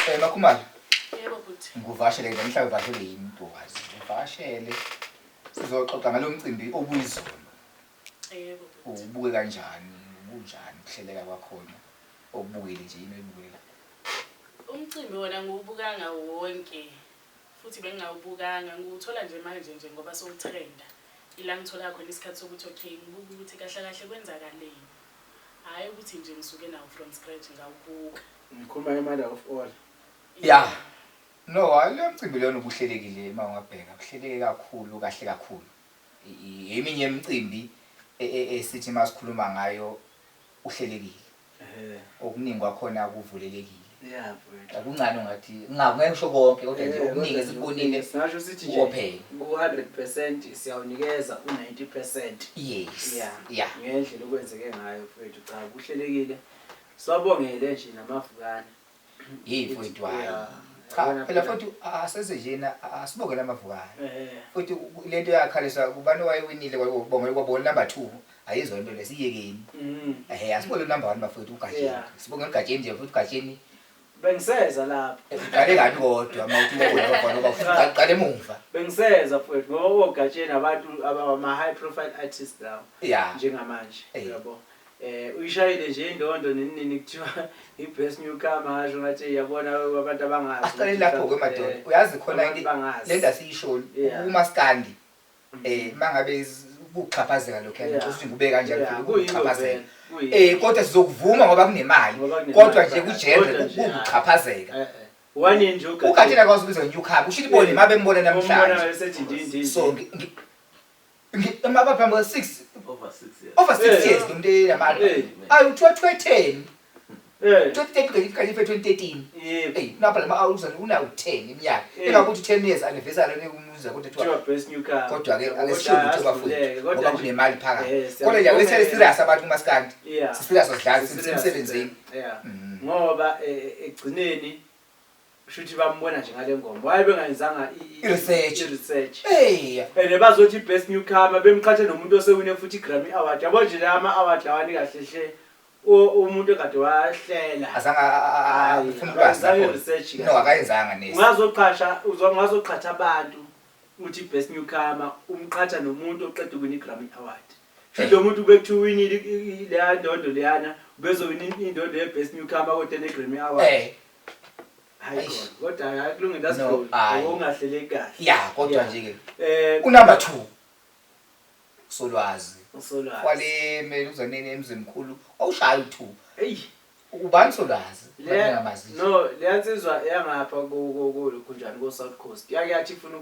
Eh Makhumalo. Yebo bhuti. Ngikuvashele ke namhlanje uvashele yimi ntokazi. Ngivashele. Sizoxoxa ngalomcimbi obuyizolo. Yebo bhuti. Ubuke kanjani? Ubunjani kuhleleka kwakhona? Okubukile nje yini oyibukela? Umcimbi wona ngiwubukanga wonke futhi bengingawubukanga ngiwuthola nje manje nje ngoba sowutrenda. Ila ngithola khona isikhathi sokuthi okay ngibuke ukuthi kahle kahle kwenzakaleni. Hhayi ukuthi nje ngisuke nawo from scratch ngawubuka. Ngikhuluma nge-mother of all. Ya. No, hayi lo mcimbi lona ubuhlelekile uma ungabheka, uhleleke kakhulu kahle kakhulu. Eminye yemicimbi esithi uma sikhuluma ngayo uhlelekile. Ehhe. Okuningi kwakhona kuvulelekile. Yeah, mfowethu. Akuncane ungathi ngeke ngisho konke kodwa nje Eh, okuningi kodwa nje esikubonile singasho sithi nje ku-open. ku-100% siyawunikeza u-90%. Yes. Yeah. Yeah. Ngendlela okwenzeke ngayo mfowethu cha kuhlelekile. Siwabongele nje namavukane. Hey mfowethu hayi. Yeah. Cha Yabona phela phela. futhi aseze njena asibongele amavukane. Eh. Futhi lento yakhaliswa ubani owayewinile kwabonga kwabona number 2 ayizwa into lesiyekeni. Ehhe asibonge number 1 bafowethu uGatsheni. Yeah. Sibonge uGatsheni nje futhi uGatsheni Bengiseza lapho. uqale kabi kodwa uma uthi ubona abafana ngoba futhi uqale emuva. Bengiseza mfowethu ngoba oGatsheni abantu ama high profile artists lawo Yeah. njengamanje Eh. uyabo. Eh uyishayile nje indondo nenini kuthiwa i-best newcomer ngasho ngathi yabona abantu abangazi. Asiqale lapho ke madoda. Eh, Uyazi khona abantu into bangazi. lento asiyisho Yeah. umaskandi eh mangabe ukuxhaphazeka lokho Yeah. yana ukuthi ngikube kanjani Yeah, futhi kuyinto ukuxhaphazeka. vele, kuyinto. Eh kodwa sizokuvuma ngoba kunemali. Ngoba kunemali, Kodwa nje kodwa ku-genre nje, kuwukuxhaphazeka. Eh, eh. Wani nje uGatsheni. Ugatsheni akwazi ukubizwa newcomer. Usho ibone Eh. mabe mbona Umbona namhlanje. esethi ndi ndi. So ngaphambi kwa 6 Over 6 years. over 6 Eh. years lo muntu enamali. Eh. Ayi uthiwa 2010. Eh. 2013 kanye 2013. Yebo. Ey napa lama unawo 10 iminyaka. Eh. Engakuthi 10 years anniversary umuza kodwa kuthiwa Kuthiwa best newcomer. kodwa ke Yabo, ake sisho lutho bafowethu asidluleke, kodwa ngoba nje- kunemali phakathi. Eh, Kodwa nje ake sithele siyabonga. serious abantu kumaskandi. Yeah. Siserious asidlali Serious, sisemsebenzini. Yeah. Mm. Ngoba ekugcineni shuthi bambona nje ngale ngoma. Waye bengayenzanga I-research. I-research. Hey. And bazothi best newcomer bemqhathe nomuntu osewine futhi i-Grammy Award. Yabo nje la ama award lawa kahle hle umuntu ekade wahlela. Azange Hayi, ufuna ulwazi akayenzanga lakhona. i-research kahle. No akayenzanga nesi. Ungazoqhasha ungazoqhatha abantu uthi best newcomer umqhatha nomuntu oqeda ukuwina i-Grammy Award. Futhi lo muntu bekuthiwa uwinile leya ndondo leyana ubezowina indondo ye-best newcomer kodwa ene-Grammy Award. Eh Hayi Eish. khona, kodwa hayi kulungile No, asidlule. hayi. Okungahleleki kahle. ya kodwa Yeah. nje ke Eh unumber 2 Solwazi. uSolwazi. Kwale meluzaneni emzimkhulu awushaya u2. Eyi Ubani Solwazi? le Ngingamazi. no leya nsizwa yangapha ku kunjani ko South Coast. Yake yathi ifuna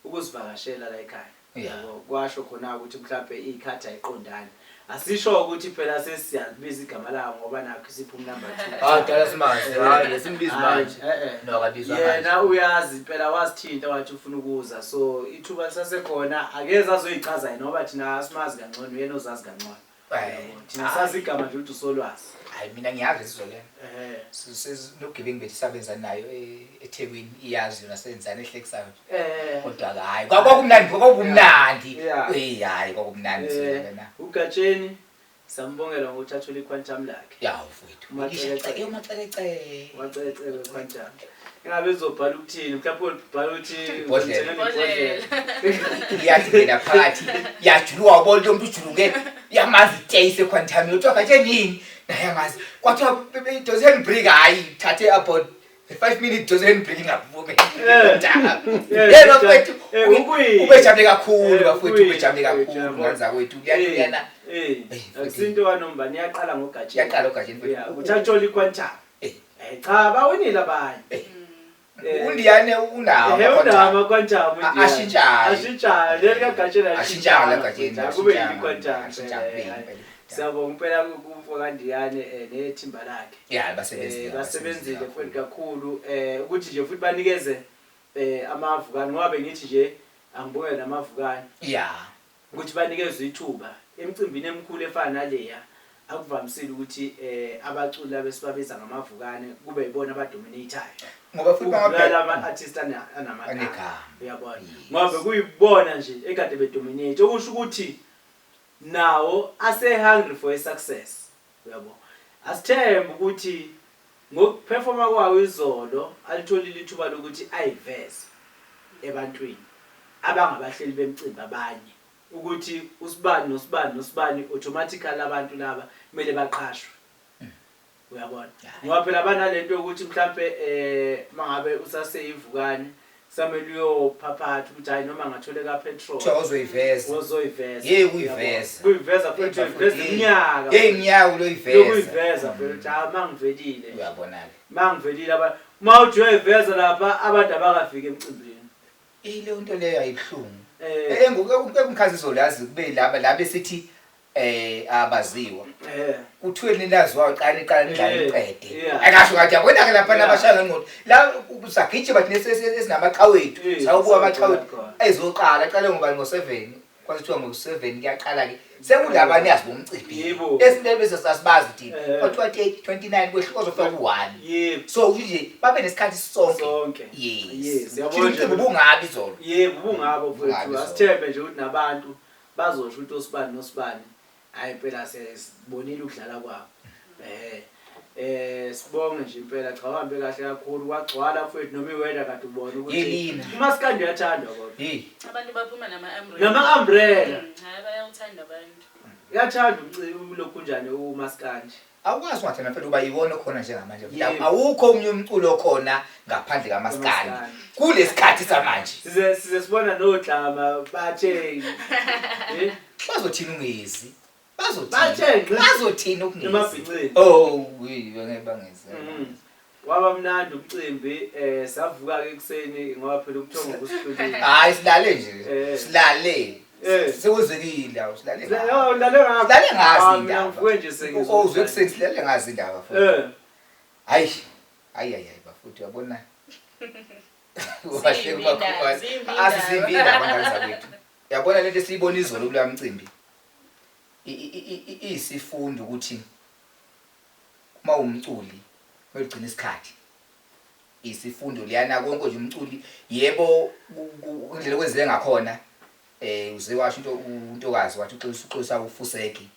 ukuzivakashela la ekhaya. Yeah. Yabo, kwasho khona ukuthi mhlawumbe ikhathi ayiqondani. Asisho ukuthi phela sesiyabiza igama lawo ngoba nakho isiphi number 2. Hayi dala simazi. Hayi simbizi manje. Eh eh. No akabizwa manje. Yena uyazi phela wasithinta wathi ufuna ukuza so ithuba lisasekhona akeze azoyichaza yena ngoba thina asimazi kangcono uyena ozazi kangcono. Eh, Yabo, Thina sazi igama nje ukuthi uSolwazi. Hayi mina ngiyazi lesizwe lena. Eh. Nobugebengu bethu sabenza nayo eThekwini iyazi yona senzana ehlekisayo. Eh. Kodwa ke hayi kwakumnandi kwakumnandi. Yeah. Eh hayi kwakumnandi Eh, sona. uGatsheni sambongela ngokuthi athole iquantum lakhe. Ya mfowethu. Umacekeceke. Umacekeceke. Waceceke quantum. Ingabe izobhala ukuthini? Mhlawumbe ubhala ukuthi Ibhodlela. uzongithengela ibhodlela. Iyathi ngena phakathi yajuluka wabona lo muntu ujuluke yamazi itaste equantum uthiwa Gatsheni yini naye angazi kwathiwa does handbrake hayi thathe about 5 minutes does handbrake ingavumi Eh. yena bafethu Eh, ukuwina. ubejabule kakhulu Eh, bafethu ukuwina. ubejabule kakhulu Ujabule. nganza kwethu kuyana Eh, Eh, futhi- akusinto kanomba niyaqala ngoGatsheni. Yaqala uGatsheni futhi. Yeah, ukuthi athole iquantum. Eh. Eh, cha bawinile abanye. Eh. Eh, undiyane unawo Eh, ama-quantum. unawo ama-quantum uNdiyane. Ashintshayo. Ashintshayo, leli kaGatsheni Ashintshayo la Gatsheni, Kube ashintshayo. yini-quantum. Ashintshayo, kube Eh, yini impela. Siyabonga impela kumfo kaNdiyane nethimba lakhe. ya basebenzile Basebenzile futhi kakhulu ukuthi nje futhi banikeze amavukane ngoba bengithi nje angibongele namavukane ya ukuthi banikezwe ithuba emcimbini emkhulu efana naleya. Akuvamisile ukuthi abaculi laba esibabiza ngamavukane kube yibona abadominatayo. Ngoba futhi Ukudlula bangabheka lama artist anamagama. Anegama. Uyabona? Yes. Ngoba kuyibona nje ekade bedominate okusho ukuthi nawo ase hungry for a success. Uyabo? Asithembe ukuthi ngokuperforma kwawo izolo alitholile ithuba lokuthi ayiveze ebantwini abangabahleli bemicimbi abanye ukuthi usibani nosibani nosibani automatically abantu laba kumele baqashwe. Uyabona? Ngoba phela banalento yokuthi mhlambe mangabe usaseyivukane samele uyophaphatha ukuthi hayi noma ngathole ka petrol. Kuthiwa ozoyiveza. Ozoyiveza. Yey uyiveza. Kuyiveza futhi uyiveza iminyaka. Hey iminyaka uloyiveza. Lokuyiveza phela ukuthi hayi mangivelile. Uyabona-ke. Mangivelile abantu uma uthi uyoyiveza lapha abantu abakafiki emcimbini. Eh leyo nto leyo ayibuhlungu. Eh. Engumkhaziso lazi kube laba laba esithi abaziwa. Kuthiwe nilaziwa qala iqala nidlale iqede. Akasho ngathi yabona ke lapha nabashaya ngengqondo. La sagijima thina esinamaqhawe ethu. Sawubuka amaqhawe ezoqala aqale ngoba ngo7. Kwaze kuthiwa ngo7 kuyaqala ke. Sekulaba niyazi bomcimbi. Esinto bese sasibazi thina. Kwathiwa 30 29 kwehluka ozofika ku1. So usho nje babe nesikhathi sonke. Yes. Yes. Yabona nje ubungabi izolo. Yebo ubungabo mfowethu. Asithembe nje ukuthi nabantu bazosho ukuthi osibani nosibani hayi impela sesibonile ukudlala kwabo. Sibonge nje impela cha uhambe kahle kakhulu kwagcwala mfowethu noma iweather kade ubona ukuthi umaskandi uyathandwa kodwa. Abantu baphuma nama umbrella. Nama umbrella. Hayi bayawuthanda abantu. Uyathanda umcimbi lokhu njani umaskandi. Awukwazi ungathanda mfethu uba iwona okhona njengamanje. Awukho omunye umculo okhona ngaphandle kamaskandi. Kulesikhathi samanje. Size sibona nodlama bathe. Bazothina ungezi. Bazothini? Bazothini ukungezi? Oh, ngeke bangezi. Waba mnandi umcimbi savuka ke ekseni ngoba phela ubuthongo busihlulile. Hayi silale nje. Silale. Sekwenzekile awu silale. Silale ngazi. Silale ngazi indaba. Ngivuke nje sengizwe. Uzwe ekseni silale ngazi indaba futhi. Hayi. Hayi hayi bafuthi uyabona. Wahle kubakhona. Asizimbi indaba ngane zakwethu. Uyabona lento esiyibona izolo kuloya mcimbi. Isifundo ukuthi uma umculi uyogcina isikhathi. Isifundo liyana konke nje umculi yebo indlela okwenzeke ngakhona uze washo into untokazi wathi uxolisa ufuseki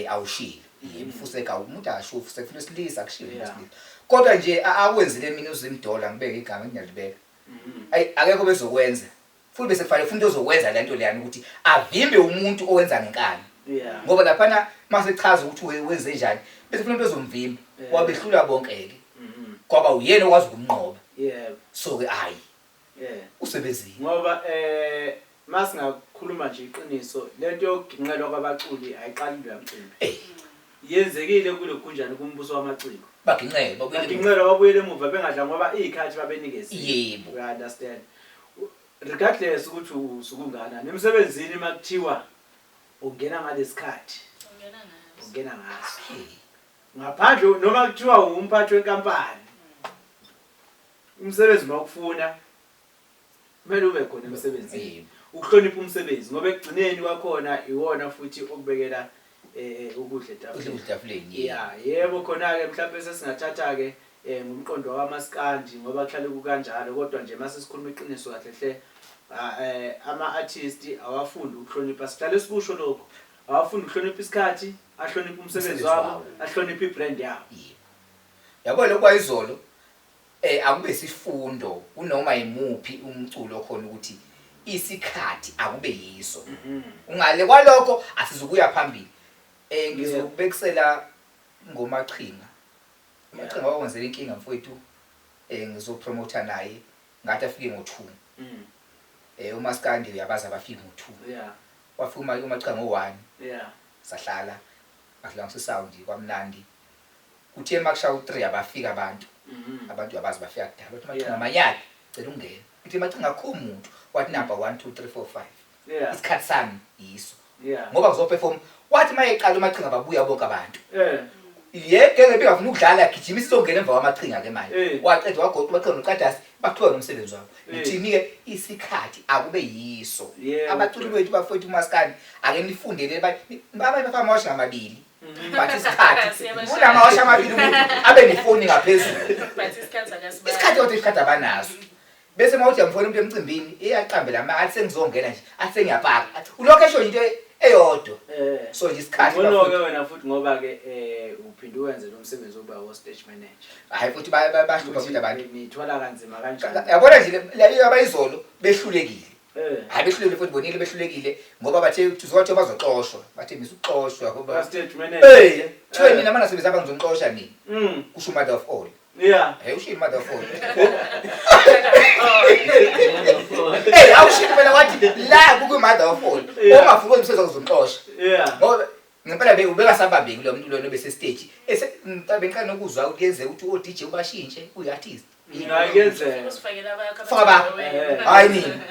awushilo. Yebo ufuseki umuntu akasho ufuseki ufuna isilisa akushilo isilisa. Kodwa nje akwenzile mina uZimdola ngibeke igama ngiyalibeka. Ayi akekho bezokwenza. Futhi bese kufanele futhi ozokwenza lento leyana ukuthi avimbe umuntu owenza ngenkani. Ngoba laphana mase chaza ukuthi wenze njani bese kufanele umuntu ozomvimba wabehlula bonke ke. Kwaba uyena okwazi ukumnqoba. Yebo. So ke hayi. Usebenzile. Ngoba masingakhuluma nje iqiniso lento yokuginqelwa kwabaculi ayiqali lo mcimbi. Yenzekile kulokhunjani kumbuso wamaciko. Baginqelwa baginqelwa babuyele emuva bengadla ngoba izikhathi babenikezile. Yebo. You understand? Regardless ukuthi usukungana nemsebenzini makuthiwa ungena ngalesikhathi. Ungena ngaso. Ngaphandle noma kuthiwa umphathi wenkampani. Umsebenzi mawufuna kumele ube khona emsebenzini. Ukuhlonipha umsebenzi ngoba ekugcineni kwakhona iwona futhi okubekela ukudla etafuleni. Ukudla etafuleni. Yeah, yebo khona ke mhlawumbe sesingathatha ke ngumqondo wamaskandi ngoba kuhlale kukanjalo kodwa nje mase sikhuluma iqiniso kahle hle ama artist awafundi ukuhlonipha sihlale sikusho lokho. Awafundi ukuhlonipha isikhathi, ahloniphe umsebenzi wabo, ahloniphe ibrand yabo. Yabo lokho izolo akube sifundo kunoma imuphi umculo khona ukuthi isikhathi akube yiso. Ungale kwalokho asizukuya phambili. Ngizokubekisela ngomaqhinga. Amaqhinga wakwenzela inkinga mfowethu. Ngizopromoter naye ngathi afike ngo2. uMaskandi uyabaza abafike ngo2. Wafika uMaqhinga ngo1. Sahlala asilangisa sound kwamnandi. Kuthe makusha u3 abafika abantu. Abantu abazi bafika kudala. Bathi Maqhinga manyaki cela ungene. Uthi Maqhinga akho umuntu wathi number 1 2 3 4 5. Isikhathi sami yiso. Ngoba ngizoperform. Wathi mayeqala uMaqhinga babuya bonke abantu. Yeke bengafuna ukudlala gijima isizongena emva kwamaqhinga ke manje. Waqeda wagoqa uMaqhinga noQadasi bathiwa nomsebenzi wabo. Ngithini ke isikhathi akube yiso. Abaculi bethu bafowethu uMaskandi ake nifundele abanye bafaka amawasha amabili. But isikhathi Siyabashaya. kunamawasha amabili umuntu abe nefoni ngaphezulu. But isikhathi akasibali. Isikhathi kodwa isikhathi abanaso. Bese uma uthi uyamfona umuntu emcimbini, iyaqambe la athi sengizongena nje, athi sengiyapaka. Athi ulokhu esho into eyodwa. So nje isikhathi Ngcono-ke bafowethu. wena futhi ngoba-ke uphinde uwenze lo msebenzi wokuba wo-stage manager. Hhayi futhi bahlupha futhi abantu. Niyithwala kanzima kanjani? Yabona nje le abayizolo behlulekile. Eh. Hayi behlulekile futhi bonile behlulekile ngoba bathe kuthiwa bazoxoshwa. Bathe misukuxoshwa ngoba Ba stage manager. Hey, kuthiwa nina manasebenzi apha ngizonixosha nina. Kusho mother of all. Hey, ushilo mother of all. Hey, awushilo phela wathi la kukwi mother of all. Ongafuni umsebenzi uzomxosha. Ngoba ngempela ubekasabambeki lo muntu lona obese stage. Ese bengiqala nokuzwa ukuthi kuyenzeka ukuthi o DJ ubashintshe uyi artist. Hayi kuyenzeka. Usifakela abakho Faka abakho. abathenga wena. Hayi nina.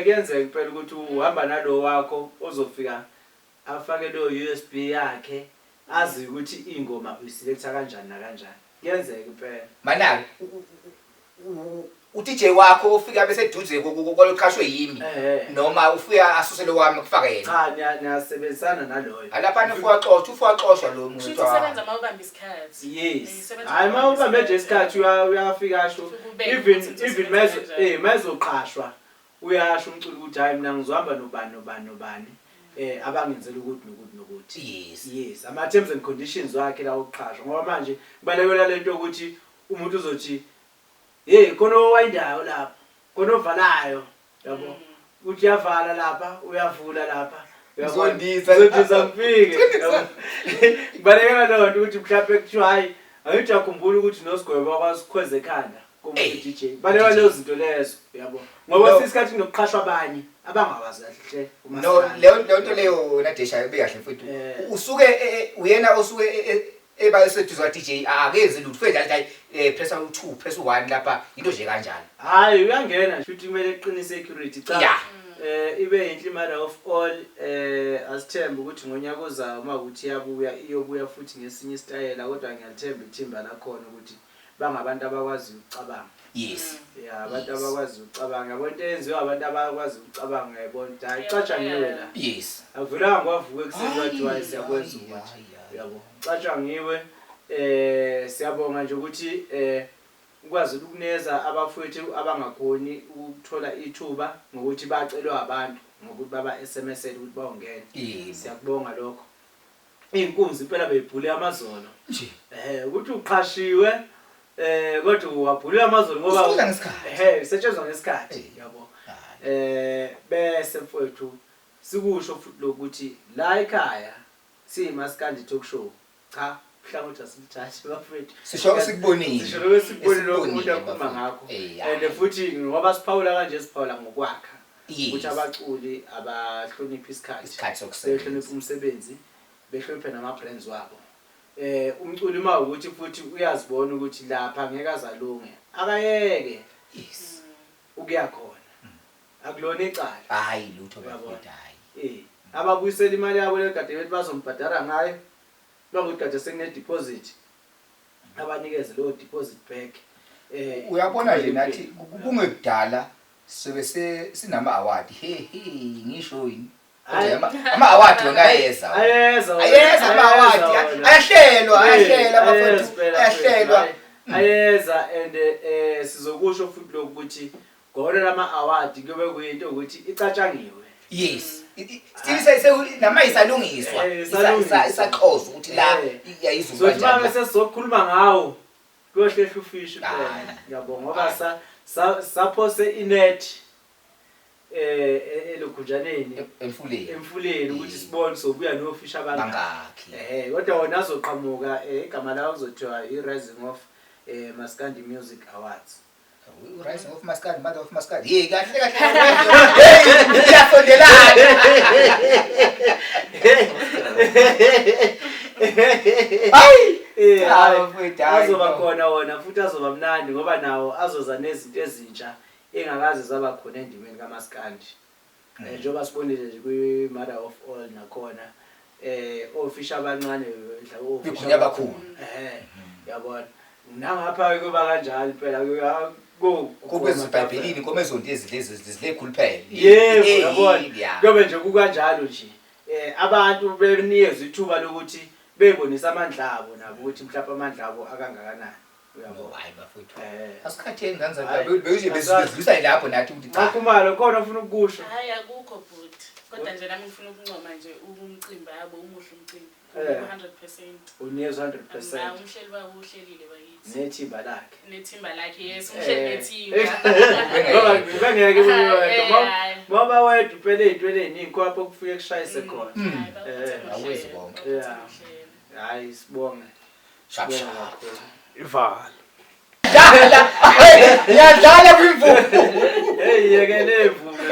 Kuyenzeka impela ukuthi uhamba nalo wakho ozofika afake leyo USB yakhe azi ukuthi ingoma uyiselecta kanjani nakanjani. Kuyenzeka impela. Manake u-DJ wakho ufika bese duze kwaloqhashwe yimi noma ufika asuse lo wami kufake yena. Cha, niyasebenzisana naloyo. Alapha ufuwaxoshwa, ufuwaxoshwa lo muntu. Kusho ukuthi isebenza uma ubamba isikhathi. Yes. Isebenza Hayi uma uma ubambe nje isikhathi. isikhathi uyafika asho. Ufike ubeke Even ukuthi even usebenza mezo kanjani. mezoqhashwa uyasho umculo ukuthi hayi mina ngizohamba nobani nobani nobani abangenzela ukuthi nokuthi nokuthi. Yes. Yes, ama terms and conditions wakhe la ukuqhashwa ngoba manje kubalekela lento ukuthi umuntu uzothi hey khona owayindayo lapha, khona ovalayo, yabo. Uthi uyavala lapha, uyavula lapha. Uyabona? Ngizondiza. Ngizondiza ngifike. Yabo. Kubalekela leyo nto ukuthi mhlawumbe kuthiwa hayi angithi uyakhumbula ukuthi nosigwebo wakwasikhweza ekhanda komunye Ey, DJ. Balekela DJ. lezo zinto lezo, yabo. Ngoba No. sisikhathi kunokuqhashwa abanye abangawazi kahle No, leyo nto leyo Nadesha ibe kahle mfowethu. Usuke uyena osuke eba eseduze kwa DJ akenzi lutho. Ufike nje athi press u2, press u1 lapha into nje kanjalo. Hayi uyangena nje futhi kumele eqine security cha. Yeah. Ibe yinhle mother of all asithembe ukuthi ngonyaka ozayo uma ukuthi iyabuya iyobuya futhi ngesinye isitayela kodwa ngiyalithemba ithimba lakhona ukuthi bangabantu abakwazi ukucabanga. Yes. Yeah, abantu Yes. abakwazi ukucabanga. Yabo into eyenziwa abantu abakwazi ukucabanga yabona ukuthi hayi catshangiwe la. Yes. Akuvelanga kwavuka ekuseni kwathiwa Hayi, siyakwenza hayi, ukuthi. hayi, hayi. Yabo. Catshangiwe siyabonga nje ukuthi ukwazi ukunikeza abafowethu abangakhoni ukuthola ithuba ngokuthi bacelwe abantu ngokuthi baba SMS ele ukuthi bawungene. Yebo. Siyakubonga lokho. Inkunzi impela beyibhule amazolo. Nje. Ukuthi uqhashiwe kodwa wabhule amazolo ngoba Usebenza ngesikhathi. Usetshenzwa ngesikhathi, yabo. Hayi. Bese mfowethu sikusho futhi lokuthi la ekhaya siyiMaskandi Talk Show. Cha, mhlawumbe asilithathe bafethu. Sisho sikubonile. Sisho lokho sikubonile lokho umuntu Esikubonile, akhuluma bafethu. ngakho. Hayi. And futhi ngoba siphawula kanje siphawula ngokwakha. Yes. Ukuthi abaculi abahloniphe isikhathi. Isikhathi sokusebenza. Behloniphe umsebenzi, behloniphe nama brands wabo. Umculi uma ukuthi futhi uyazibona ukuthi lapha ngeke azalunge. Akayeke. Yes. Ukuya khona. Akulona icala. Hayi lutho Uyabona. bafethu, hayi. Ababuyisela imali yabo le kade bethi bazombhadara ngayo. Bangukuthi kade sekune deposit. Abanikeze leyo deposit back. Uyabona nje nathi kungekudala sobe sinama award. He he ngisho yini? Hayi. Kodwa ama award wona ayeza. Ayeza wona. Ayeza ama award. Ayeza wona. Ayahlelwa, ayahlelwa Ayeza bafethu. phela, Ayahlelwa. hayi. Ayeza and sizokusho futhi lokuthi ngona lama award kuyobe kuyinto ukuthi icatshangiwe. Yes. Still nama isalungiswa. Isalungiswa. Isaxoza ukuthi la iyayizuba So njengoba kanjani. sesizokhuluma ngawo kuyohlehla ufishi phela. Hayi. Ngiyabonga ngoba Hayi. saphose inet elokhunjaneni Emfuleni. Emfuleni ukuthi sibone sobuya nofishi abangaki. Bangaki. Kodwa wona azoqhamuka igama lawo kuzothiwa i-Rising of Maskandi Music Awards. Rising of Maskandi, Mother of Maskandi. Hey, kahle kahle. Hey, iyasondelana. Hayi. Cha, Hayi. bafowethu, hayi, Azoba no. khona wona futhi azoba mnandi ngoba nawo azoza nezinto ezintsha engakaze zaba khona endimeni kaMaskandi. Njengoba sibonile nje kwi-Mother of All nakhona ofisha abancane bedla ofisha Begunya abakhulu. Yabona. Nangapha kuba kanjalo phela Kube iBhayibhelini inkomo ezondi ezidle zidle khuluphele. Yebo, yabona. Ya. Kuyobe nje kukanjalo nje. Abantu benikezwe ithuba lokuthi Bebonisa amandla abo nabo ukuthi mhlawumbe amandla abo akangakanani. No, Uyabo? hayi bafowethu. Eh. Asikhatheni ngane Hayi, zakwethu. Beyuze asazi. besidlulisa lapho nathi ukuthi cha. Makhumalo khona ufuna ukukusho. Hhayi akukho bhuti. Kodwa nje nami ngifuna ukuncoma nje umcimbi yabo umuhle umcimbi. Eh. 100%. Unikezwe 100% Umhleli bawo uhlelile bakithi. nethimba lakhe. Nethimba lakhe yes, umhleli Eh. nethimba. Ngoba bengeke Eh, uwedwa. hhayi. Ngoba wedwa uphele ey'ntweni ey'ningi kwapho kufike kushayise khona. Hhayi, baphathe Eh. ngohlelo, Awezi konke. baphathe Yeah. ngohlelo. Hayi sibonge. Shap Sibonge shap. kakhulu. Ivala. Dlala. Ngiyadlala kwimvubu. Hey yekele imvubu.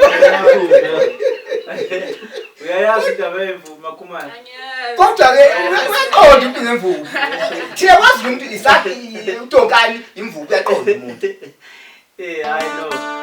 Uyayazi indaba yemvubu Makhumalo. Angiyazi. Kodwa ke uyaqonda umuntu ngemvubu. Thina kwazi umuntu isakhi utonkani imvubu uyaqonda umuntu. Eh hayi no.